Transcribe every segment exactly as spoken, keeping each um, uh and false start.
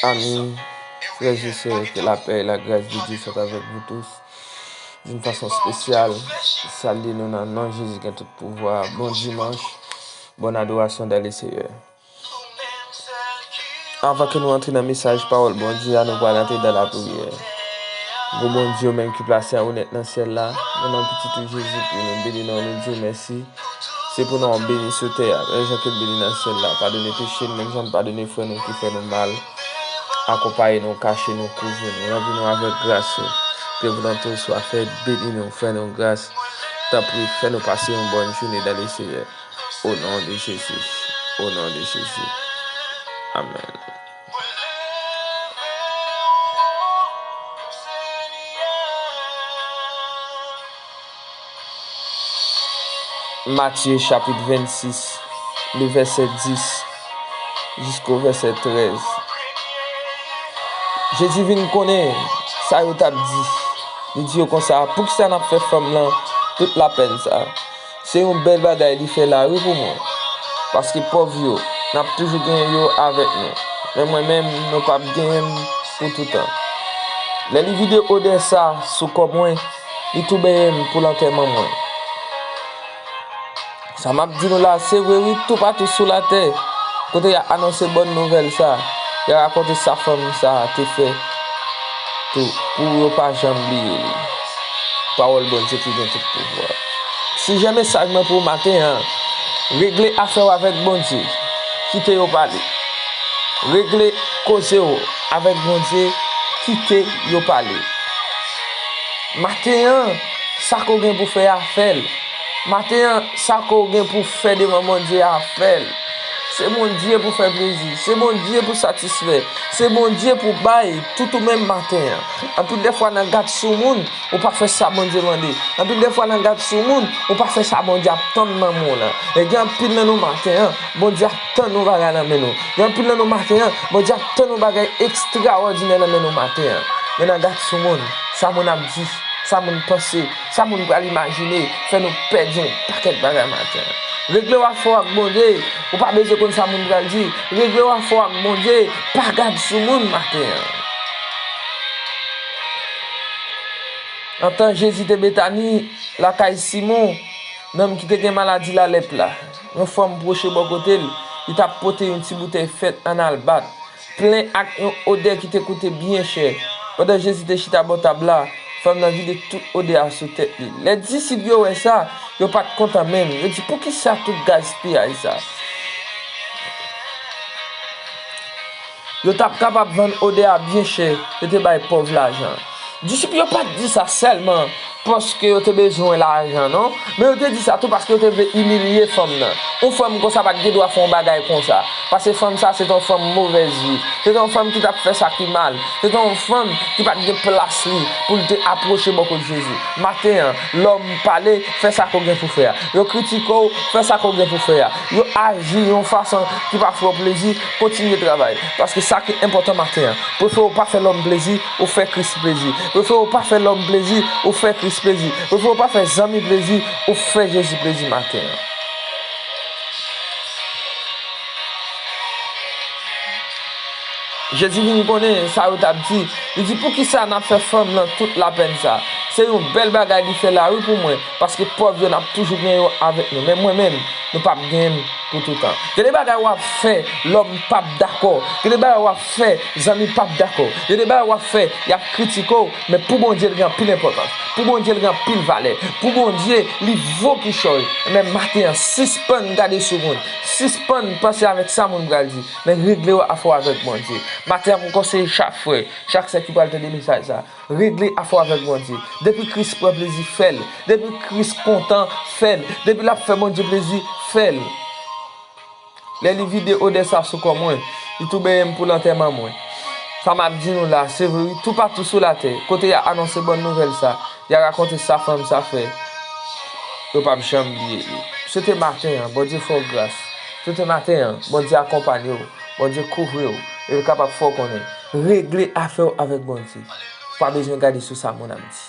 Amen. Frères et sœurs, que la paix et la grâce de Dieu soient avec vous tous. D'une façon spéciale, salye nou nan non Jezi gen tout pouvwa. Bon dimanch, bonne adoration dans le Seigneur. Anvan ke nou antre nan mesaj pawòl Bondye a, nou pral antre dan lapriyè. Gwo Bondye, ou menm ki plase an onèt nan syèl la, nan non pitit ou Jezi Kri, nou beni non, nou di w mèsi. Se pou non w beni sou tè a, menm jan ke l beni nan syèl la. Padone peche n, menm jan n padone frè nou ki fè nou mal. Akonpaye nou, kache nou, kouvri nou, ranpli nou avèk gras ou. Ke volonte w swa fèt, beni nou, fè nou gras. Tanpri, fè nou pase yon bòn jounen dans le Seigneur. Au nom de Jésus. Au nom de Jésus. Amen. Matye chapit vennsis, le vèsè dis jisko vèsè trèz. Jezi vin konnen sa yo t ap di. Li di yo konsa, poukisa n ap fè fanm lan tout lapèn sa? Se yon bèl bagay li fè la wi pou mwen. Paske pòv yo, n ap toujou genyen yo avèk nou. Men mwen menm, nou p ap genyen m pou toutan. Lè li vide odè sa sou kò mwen, li tou benyen m pou lantèman mwen. Sa m ap di nou la, se vre wi, toupatou sou latè, kote y ap anonse bòn nouvèl sa, y ap rakonte sa fanm sa te fè tou, pou yo pa janm bliye li. Pawòl Bondye ki gen tout pouvwa. Sijè mesaj mwen pou maten an, regle afè w avèk Bondye, kite yo pale. Regle koze w avèk Bondye, kite yo pale. Maten an, sa ke w gen pou fè a, fè l. Maten an, sa ke w gen pou fè devan Bondye a, fè l. Se Bondye pou fè plezi, se Bondye pou satisfè, se Bondye pou bay, tout ou menm maten an. Anpil dèfwa nan gad sou moun, ou pa fè sa Bondye mande. Anpil dèfwa nan gad sou moun, ou pa fè sa Bondye ap tann nan men w lan. E gen anpil nan nou maten an, Bondye ap tann yon bagay nan men nou. Gen anpil nan nou maten an, Bondye ap tann yon bagay ekstrawòdinè nan men nou maten an. Men nan gad sou moun, sa moun ap di, sa moun panse, sa moun pral imajine, fè nou pèdi yon pakèt bagay maten an. Regle w afè w ak Bondye, ou pa bezwen konn sa moun pral di. Regle w afè w ak Bondye, pa gad sou moun maten an. Antan Jezi te Betani, lakay Simon, nonm ki te gen maladi lalèp la, yon fanm pwoche bò kote l, li t ap pote yon ti boutèy fèt an albat, plen ak yon odè ki te koute byen chè. Pandan Jezi te chita bò tab la, fanm nan vide tout odè a sou tèt li. Lè disip yo wè sa, yo pa t kontan menm. Yo di, poukisa tout gaspiyay sa? Yo t ap kapab vann odè a byen chè, yo te bay pòv lajan. Disip yo pa t di sa sèlman paske yo te bezwen lajan, non, men yo te di sa tou paske yo te vle imilye fanm nan. Yon fanm konsa pa t gen dwa fè yon bagay konsa, paske fanm sa se te yon fanm movèz vi, se te yon fanm ki t ap fè sa ki mal, se te yon fanm ki pa t gen plas li pou l te apwoche bò kot Jezi. Maten an, lòm pale, fè sa ke w gen pou fè a. Yo kritike w, fè sa ke w gen pou fè a. Yo aji yon fason ki pa fè w plezi, kontinye travay. Paske sa ki enpòtan maten an, prefere w pa fè lòm plezi, ou fè Kris plezi. Prefere w pa fè lòm plezi, ou fè Kris plezi. Prefere w pa fè zanmi plezi, ou fè Jezi plezi maten an. Jezi vin konnen sa yo t ap di. Li di, poukisa n ap fè fanm lan tout lapèn sa? Se yon bèl bagay li fè la wi pou mwen, paske pòv yo n ap toujou gen yo avèk nou, men mwen menm, nou p ap genyen m pou toutan. Gen de bagay w ap fè, lòm p ap dakò. Gen de bagay w ap fè, zanmi p ap dakò. Gen de bagay w ap fè, y ap kritike w, men pou Bondye, l gen anpil enpòtans. Pou Bondye, l gen anpil valè. Pou Bondye, li vo kichòy. Men maten an, sispann gade sou moun. Sispann panse avèk sa moun pral di. Men regle w afè w avèk Bondye. Maten an, m konseye chak frè, chak sè ki pral tande mesaj sa. Regle afè w avèk Bondye. Depi Kris pran plezi, fè l. Depi Kris kontan, fè l. Depi l ap fè Bondye plezi, fè l. Lè li vide odè sa sou kò mwen, li tou benyen m pou lantèman mwen. Sa m ap di nou la, se vre wi, toupatou sou latè, kote y a anonse bòn nouvèl sa, y a rakonte sa fanm sa fè, yo p ap janm bliye li. Swete maten an, Bondye fè w gras. Swete maten an, Bondye akonpanye w, Bondye kouvri w, e l kapab fè w konnen. Regle afè w avèk Bondye. Ou pa bezwen gade sou sa moun ap di.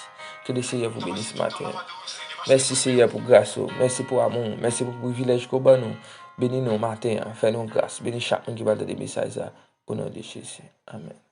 Ke le Seyè pou beni se maten an. Mèsi Seyè pou gras ou, mèsi pou amou w, mèsi pou privilèj ke w ban nou. Beni nou maten an, fè nou gras, beni chak moun ki pral tande mesaj sa. O non de Jezi. Amèn.